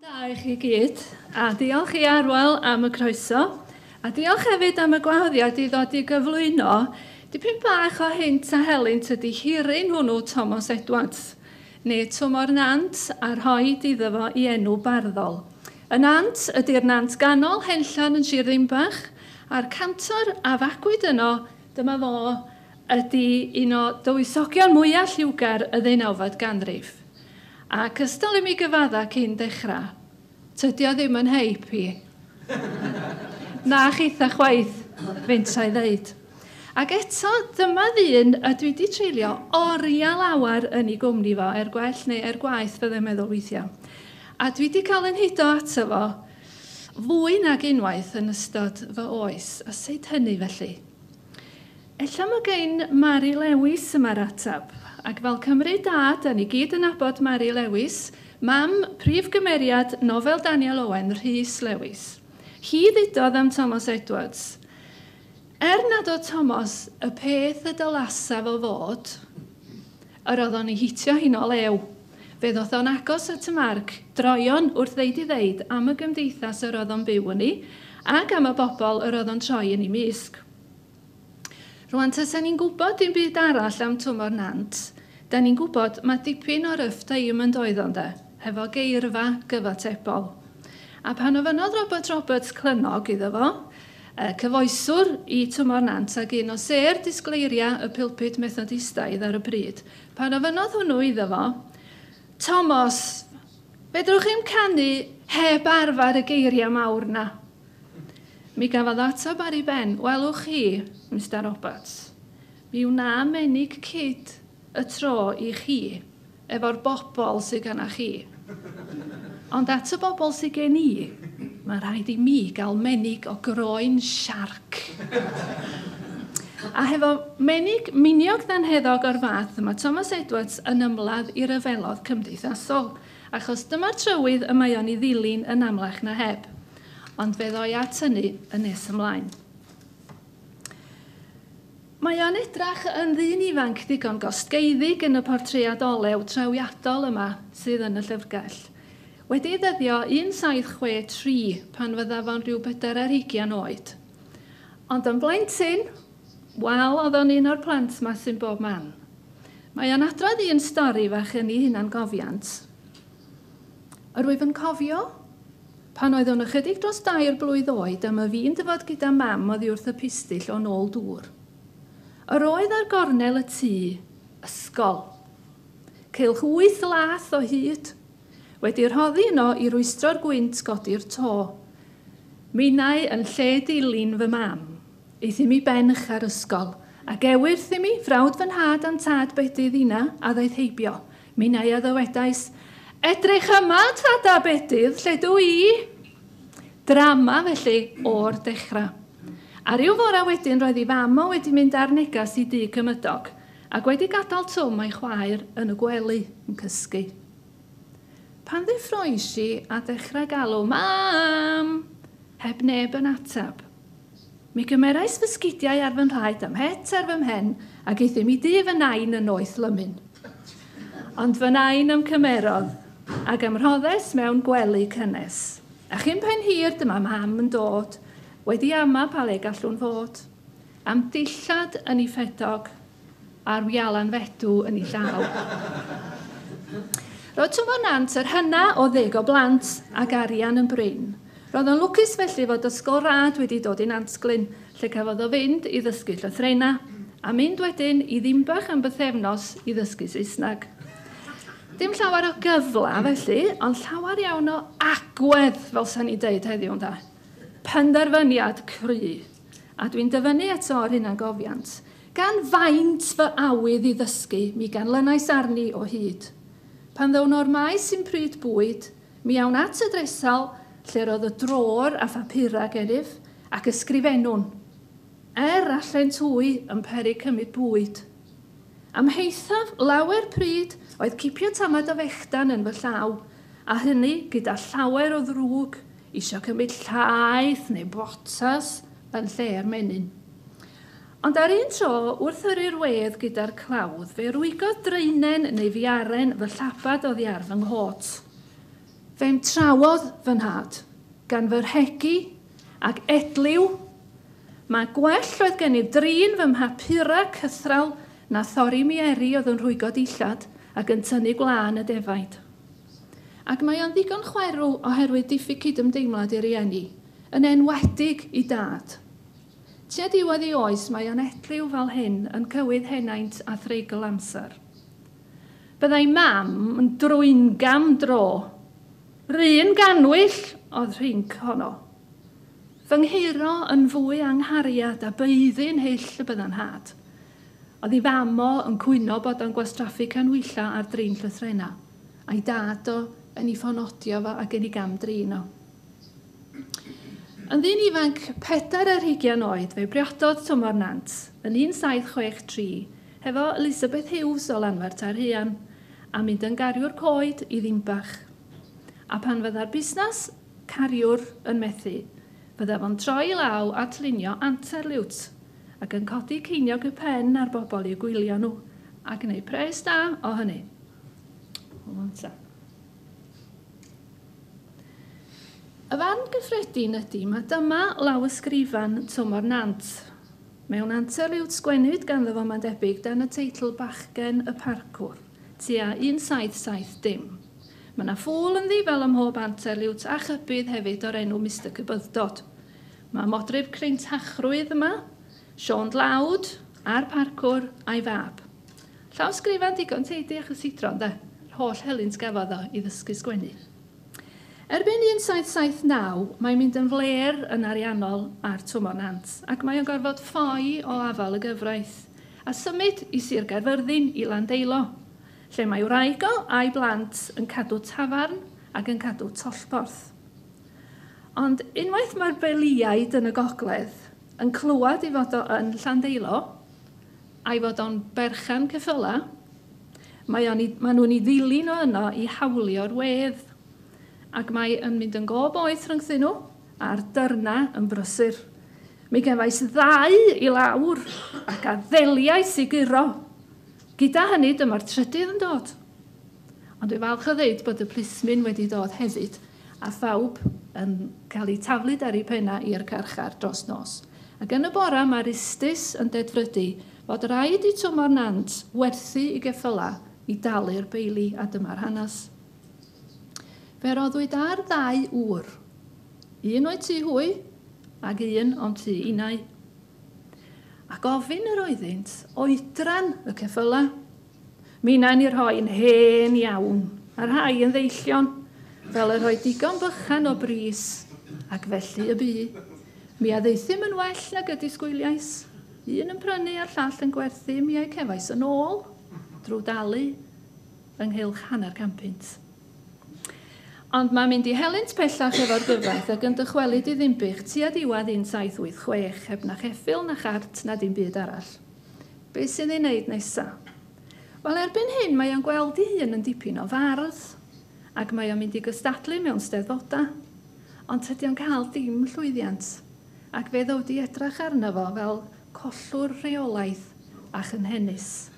Da i chi gyd, a diolch i Arwel am y croeso, a diolch hefyd am y gwahoddiad i ddod i gyflwyno dipyn bach o hynt a helynt ydy hiryn hwnnw Tomos Edwards, neu Twm o'r Nant a rhoed iddo fo i enw barddol. Y Nant ydy'r Nant Ganol, Henllan yn Sir Ddinbych, a'r cantor a fagwyd yno, dyma fo, ydy un o dywysogion mwyaf lliwgar y ddeunawfed ganrif. A cystal i mi gyfadda cyn dechrau, tydi o ddim yn heip i. Na chitha chwaith, fentra i ddeud. Ac eto, dyma ddyn y dwi wedi treulio oriau lawer yn ei gwmni fo, er gwell neu er gwaeth fyddai'n meddwl weithiau. A dwi wedi cael yn hudo ato fo fwy nag unwaith yn ystod fy oes. A sut hynny felly? Ella mae gen Mari Lewis yma'r ateb. Ac fel Cymru da, da ni gyd yn nabod Mari Lewis, mam prif gymeriad nofel Daniel Owen, Rhys Lewis. Hi ddudodd am Tomos Edwards, er nad oedd Tomos y peth y dylasa fo fod, yr oedd o'n ei hitio hi'n o lew. Fe ddoth o'n agos at y marc, droeon wrth ddeud i ddeud am y gymdeithas yr oedd o'n byw yn ei, ac am y bobl yr oedd o'n troi yn ei mysg. Rwan, tasa ni'n gwybod dim byd arall am Twm o'r Nant, da ni'n gwybod mae dipyn o rough diamond oedd o'n de, hefo geirfa gyfatebol. A pan ofynnodd Robert Roberts Clynnog iddo fo, cyfoeswr i Twm o'r Nant ac un o sêr disgleiria y pulpit Methodistaidd ar y pryd, pan ofynnodd hwnnw iddo fo, Tomos, fedrwch chi'm canu heb arfer y geiriau mawr na? Mi gafodd ateb ar ei ben, welwch chi, Mr Roberts, mi wna menig cyd y tro i chi, efo'r bobl sydd genna chi. Ond at y bobl sydd gen i, mae rhaid i mi gael menig o groen siarc. A hefo menig miniog danheddog o'r fath, mae Thomas Edwards yn ymladd i ryfelodd cymdeithasol, achos dyma'r trywydd y mae o'n ei ddilyn yn amlach na heb. Ond fe ddoi at hynny yn nes ymlaen. Mae o'n edrach yn ddyn ifanc digon gostgeiddig yn y portread olew trawiadol yma sydd yn y llyfrgell. Wedi ei ddyddio 1763 pan fydda fo'n rhyw 24 oed. Ond yn blentyn, wel, oedd o'n un o'r plant ma sy'n bob man. Mae o'n adrodd un stori fach yn ei hunangofiant. Yr wyf yn cofio pan oedd o'n ychydig dros 3 blwydd oed am y fi'n dyfod gyda mam oddi wrth y pistyll o nôl dŵr. Yr oedd ar gornel y tŷ ysgol. Cylch 8 lath o hyd, wedi rhoddi yno i rwystro'r gwynt godi'r to. Minnau yn lle dilyn fy mam. Aeth i mi bench ar ysgol, ac ewyrth i mi, frawd fy nhad a'n tad bedydd ina, a ddaeth heibio. Minnau a ddywedais, edrych yma, tad a bedydd, lle dw i? Drama, felly, o'r dechrau. A ryw fora wedyn roedd ei fam o wedi mynd ar negas i dŷ cymydog, ac wedi gadael Twm a'i chwaer yn y gwely yn cysgu. Pan ddeffroes i a dechrau galw, Mam! Heb neb yn ateb. Mi gymerais fy sgidiau ar fy nhraed am het ar fy mhen ac aethum i dŷ fy nain yn noeth lymyn. Ond fy nain a'm cymerodd ac a'm rhoddes mewn gwely cynnes. A chyn pen hir dyma mam yn dod, wedi ama pa le gallwn fod. Am dillad yn ei ffedog a'r wialan fedw yn ei llaw. Roedd Twm o'r Nant yr hyna o 10 o blant ac arian yn brin. Roedd o'n lwcus felly fod ysgol rad wedi dod i Nantglyn, lle cafodd o fynd i ddysgu llythrena, a mynd wedyn i Ddimbach am bythefnos i ddysgu Saesneg. Dim llawer o gyfla felly, ond llawer iawn o agwedd, fel sa'n ni'n deud heddiw ynde. Penderfyniad cry. A dwi'n dyfynnu eto o'r hunangofiant. Gan faint fy awydd i ddysgu, mi ganlynais arni o hyd. Pan ddown o'r maes i'm pryd bwyd, mi awn at y dresal, lle roedd y drôr a phapura gennyf, ac ysgrifennwn. Er allent hwy yn peryg cymryd bwyd. Am heithaf lawer pryd oedd cipio tamad o fechdan yn fy llaw, a hynny gyda llawer o ddrwg, isio cymryd llaeth neu botas yn lle'r menyn. Ond ar un tro, wrth yrru'r wedd gyda'r clawdd, fe rwygodd draenen neu fiaren fy llabad oddi ar fy nghot. Fe'm trawodd fy nhad, gan fy rhegi ac edliw. Mae gwell oedd gennyf drin fy mhapurau cythral na thorri mieri oedd yn rhwygo dillad ac yn tynnu gwlân y defaid. Ac mae o'n ddigon chwerw oherwydd diffyg cydymdeimlad i rieni, yn enwedig i dad. Tua diwedd ei oes mae o'n edliw fel hyn yn cywydd henaint a threigl amser. Byddai mam yn drwyngam dro. Run ganwyll oedd rhinc honno. Fy nghuro yn fwy anghariad a baeddu'n hyll y bydda'n nhad. Oedd ei fam o yn cwyno bod o'n gwastraffu canhwyllau ar drin llythrennau, a'i dad o yn ei ffonodio fo ac yn ei gam-drin o. Yn ddyn ifanc 24 oed, fe briododd Twm o'r Nant yn 1763 hefo Elizabeth Hughes o Lanfair Tairhaearn a mynd yn gariwr coed i Ddimbach. A pan fydda'r busnes cariwr yn methu, fydda fo'n troi i law at lunio anterliwt ac yn codi ceiniog y pen ar bobl i'w gwylio nhw a gwneud pres da o hynny. Hold on ta. Y farn gyffredin ydy mae dyma lawysgrifan Twm o'r Nant. Mewn anterliwt sgwennwyd ganddo fo mae'n debyg dan y teitl Bachgen y Parcwr, tua 1770. Mae yna ffŵl ynddi fel ym mhob anterliwt a chybydd hefyd o'r enw Mister Cybyddod. Mae modryb Creintachrwydd yma, Siôn Dlawd, a'r parcwr a'i fab. Llawysgrifan digon teidi a chysidro, ynde? Yr holl helynt gafodd o i ddysgu sgwennu. Erbyn 1779, mae'n mynd yn flêr yn ariannol ar Twm o'r Nant, ac mae o'n gorfod ffoi o afael y gyfraith, a symud i Sir Gaerfyrddin i Landeilo, lle mae wraig o a'i blant yn cadw tafarn ac yn cadw tollborth. Ond unwaith mae'r beilïaid yn y gogledd yn clywed ei fod o yn Llandeilo, a'i fod o'n berchen ceffylau, mae o'n, maen nhw'n ei ddilyn o yno i hawlio'r wedd. Ac mae yn mynd yn go boeth rhyngthyn nhw, a'r dyrna yn brysur. Mi gefais ddau i lawr ac a ddeliais i guro. Gyda hynny, dyma'r trydydd yn dod. Ond dwi'n falch o ddeud bod y plismyn wedi dod hefyd, a phawb yn cael eu taflud ar eu pennau i'r carchar dros nos. Ac yn y bora mae'r ustus yn dedfrydu fod rhaid i Twm o'r Nant werthu i geffylau i dalu'r beili, a dyma'r hanes. Fe roddwyd ar ddau ŵr, un o'u tŷ hwy ac un o'm tŷ innau. A gofyn yr oeddynt oedran y ceffylau. Minnau'n ei rhoi'n hen iawn, a rhai yn ddeillion, fel y rhoi digon bychan o bris, ac felly y bu. Mi a ddaethum yn well nag y disgwyliais, un yn prynu a'r llall yn gwerthu, mi a'i cefais yn ôl, drwy dalu ynghylch 0.5 punt. Ond mae'n mynd i helynt pellach efo'r gyfraith ac yn dychwelyd i Ddinbych tua diwedd 1786, heb na cheffyl na chart na dim byd arall. Be sydd ei wneud nesa? Wel, erbyn hyn mae o'n gweld ei hun yn dipyn o fardd, ac mae o'n mynd i gystadlu mewn steddfodau. Ond tydi o'n cael dim llwyddiant, ac fe ddod i edrych arno fo fel collwr rheolaeth a chynhennus.